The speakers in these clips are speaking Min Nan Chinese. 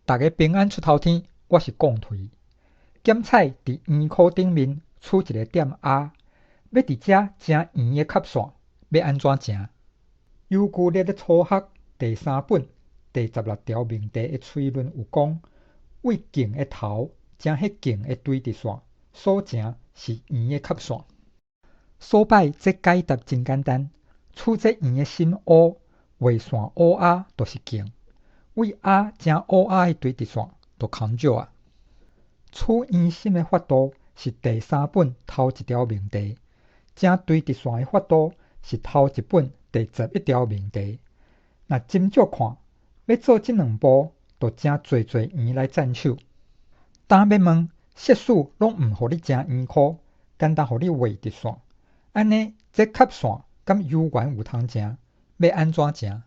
逐家平安出頭天，我是貢槌。檢采佇圓箍頂面取一个點 R，欲佇遮成圓的曲線，欲按怎成？尤居列的初學第三本第16條命題的推論有講，對徑的頭成彼徑的垂直線所成是圓的曲線。所擺這解答真簡單，取這圓的心 O，畫線 OR 就是徑。對 R 成 OR 的垂直線就空少啊。取圓心的法度是第三本頭一條命題，成垂直線的法度是頭一本第11條命題。若斟酌看，欲做這兩步，就誠濟濟圓來佔手。當欲問，設使攏毋予你成圓箍，干焦予你畫直線，按呢這曲線敢猶原有通成？欲按怎成？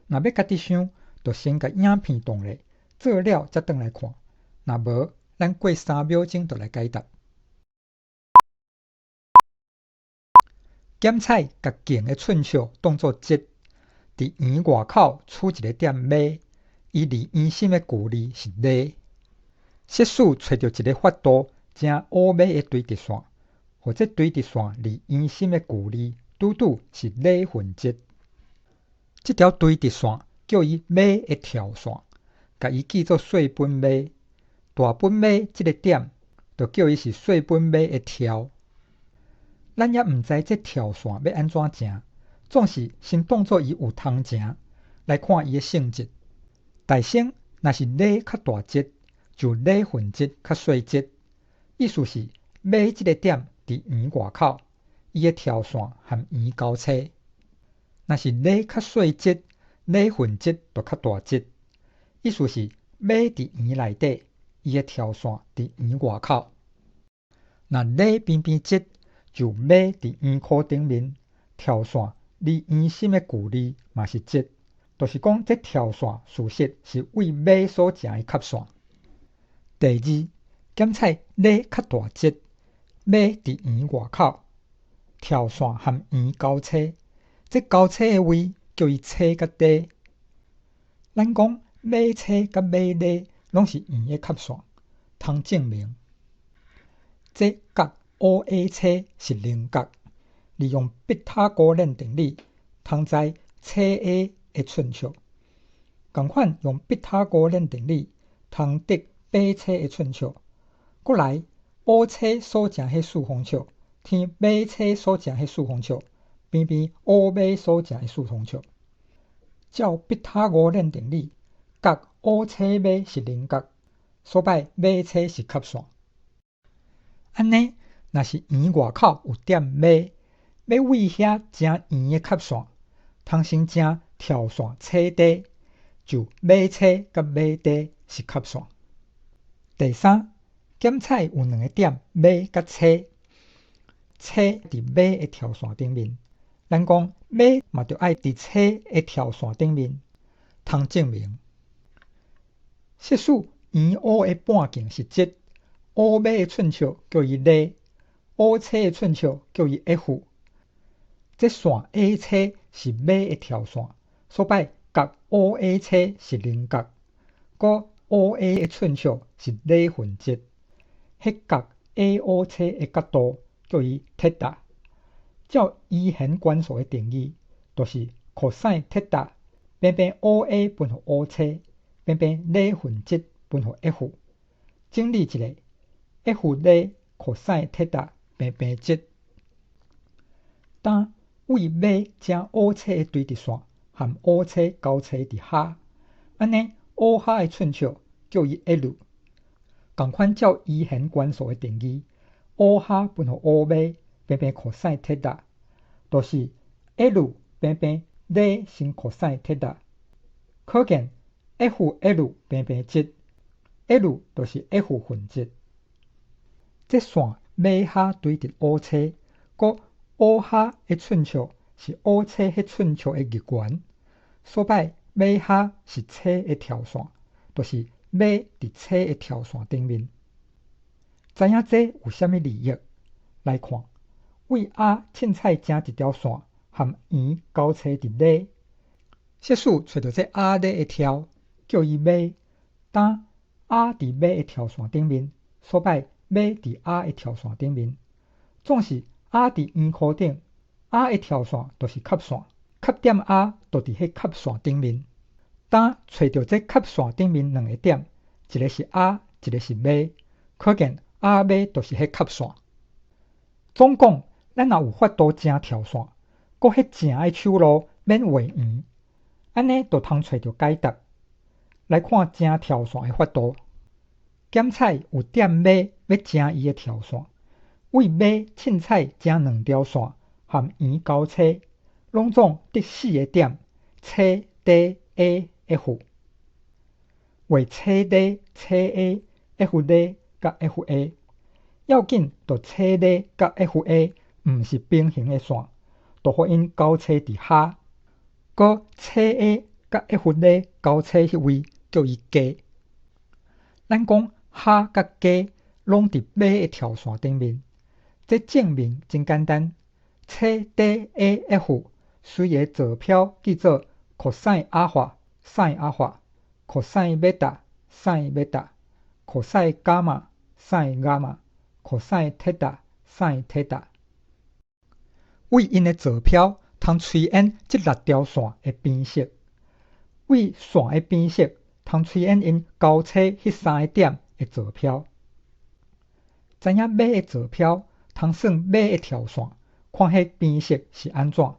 若欲家己想，就先共影片擋咧，做了才轉來看。若無，咱過3秒鐘就來解答。檢采共徑的寸尺當做直，佇圓外口取一个點 M，伊離圓心的距離是 l。設使揣著一个法度，成 O M 的垂直線，予這垂直線離圓心的距離拄拄是 l 分一。這條垂直線叫伊 M 的跳線，共伊記做細本 M。大本 M 這个點，就叫伊是細本 M 的跳。咱猶毋知這跳線欲按怎成，總是先當做伊有通成，來看伊的性質。大先，若是 l 較大質，就 l 分一較細質，意思是 M 這个點佇圓外口，伊的跳線和圓交叉。若是 l 較細質，l 分一就較大質，意思是 M 佇圓內底，伊的跳線佇圓外口。若 l 平平質，就 M 佇圓箍頂面，跳線離圓心的距離嘛是直，就是講這條線事實是對 M 所成的曲線。第二，檢采 l 較大質，M 佇圓外口，跳線和圓交叉，這交叉的位叫伊 C 佮 D。咱講 M C 佮 M D 攏是圓的曲線，通證明這角 OAC 是稜角。利用畢塔哥鏈定理，通知 CA 的寸尺。仝款用畢塔哥鏈定理，通得 BC 的寸尺。閣來 OC 所成彼四方尺，添 BC 所成彼四方尺，平平 OB 所成的四方尺。照畢塔哥鏈定理，角 OCB 是稜角，所擺 BC 是曲線。按呢，若是圓外口有點 M，欲對遐成圓的曲線，通先成跳線 CD，就 BC 佮 BD 是曲線。第三，檢采有兩个點 M 佮 C，C 佇 M 的跳線頂面，咱講 M 嘛著愛佇 C 的跳線頂面，通證明。設使圓 O 的半徑是直，OM 的寸尺叫伊 L，OC 的寸尺叫伊 F。這線 AC 是 M 的跳線，所擺角 OAC 是稜角，閣 OA 的寸尺是 L 分一，彼角 AOC 的角度叫伊 θ。照余弦關數的定義，就是 cos θ 平平 OA 分予 OC，平平 L 分一分予 F。整理一下，F L cos θ 平平一。當對 M 成 OC 的垂直線和 OC 交叉佇下，按呢 O 下的寸尺叫伊 L。仝款照余弦關數的定義，O 下分予 O 尾平平 cos θ，就是 L 平平 L 乘 cos θ。可見 F L 平平一，L 就是 F 分一。這線 M 下垂直 OC，閣 O 下的寸尺是 OC 彼寸尺的逆元，所擺 M 下是 C 的跳線，就是 M 佇 C 的跳線頂面。知影這有啥物利益？來看，對 R 凊彩成一條線和圓交叉佇 L，設使揣著這 R L 的跳，叫伊 M，當 A 佇馬的跳線頂面，所擺馬佇 A 的跳線頂面。總是 A 佇圓箍頂，A 的跳線就是曲線，曲點 A 就佇彼曲線頂面。當揣著這曲線頂面兩个點，一个是 A，一个是馬，可見 A 馬就是彼曲線。總講，咱若有法度成跳線，閣彼成的手路免畫圓，按呢就通揣著解答。來看成跳線的法度。檢彩有點馬欲成伊的跳線，為馬凊彩成兩條線和圓交叉，攏總得四个點：C、D、A、F。畫 C、D、C A、F、D 佮 F A。要緊，就 C D 佮 F A 毋是平行的線，就予𪜶交叉佇跤。閣 C A 佮 F D 交叉彼位叫伊加。咱講跤佮加攏佇馬的跳線頂面，這證明真簡單。C D A F 隨的坐標記做 cos alpha sin alpha cos beta sin beta cos gamma sin gamma cos theta sin theta。為𪜶的坐標通推演這六條線的邊數，為線的邊數通推演𪜶交叉彼三个點的坐標。知影馬的坐標，通算馬的跳線，看彼邊數是按怎，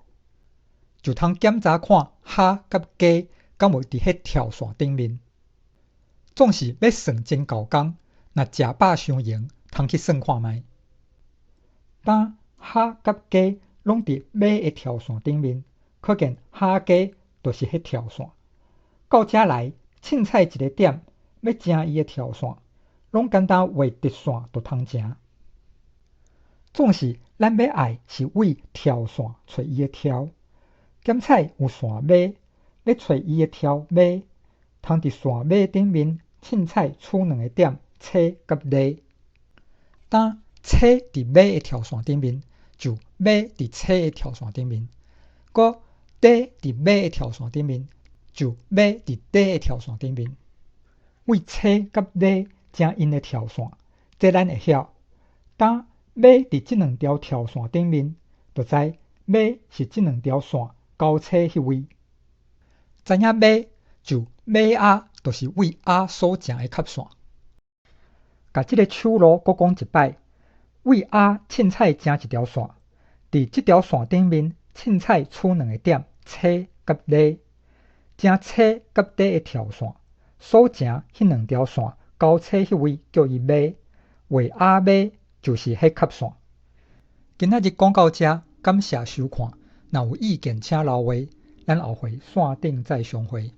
就通檢查看跤佮加敢有佇彼跳線頂面。總是欲算真猴工，若食飽傷閒，通去算看覓。當跤佮加攏佇馬的跳線頂面，可見跤加就是彼條線。到遮來，凊彩一个點，欲成伊的跳線，攏簡單畫直線就通成。總是咱欲愛是為跳線揣伊的柱。檢彩有線馬，欲揣伊的柱馬，通佇線馬頂面凊彩取兩个點 C 佮 D。當 C 佇馬的跳線頂面，就馬佇 C 的跳線頂面；閣 D 佇馬的跳線頂面，就馬佇 D 的跳線頂面。為 C 佮 D 成𪜶的跳線，這咱會曉。當馬佇這兩條跳線頂面，就知馬是這兩條線交叉彼位。知影馬就馬仔，就是為 A 所成的曲線。共這个手路閣講一擺，為 A 凊彩成一條線，佇這條線頂面凊彩取兩个點 C 佮 D，成 C 佮 D 的跳線，所成彼兩條線交叉彼位叫伊馬，畫 A 馬就是彼曲線。今仔日講到遮，感謝收看。若有意見請留話，咱後回線頂再相會。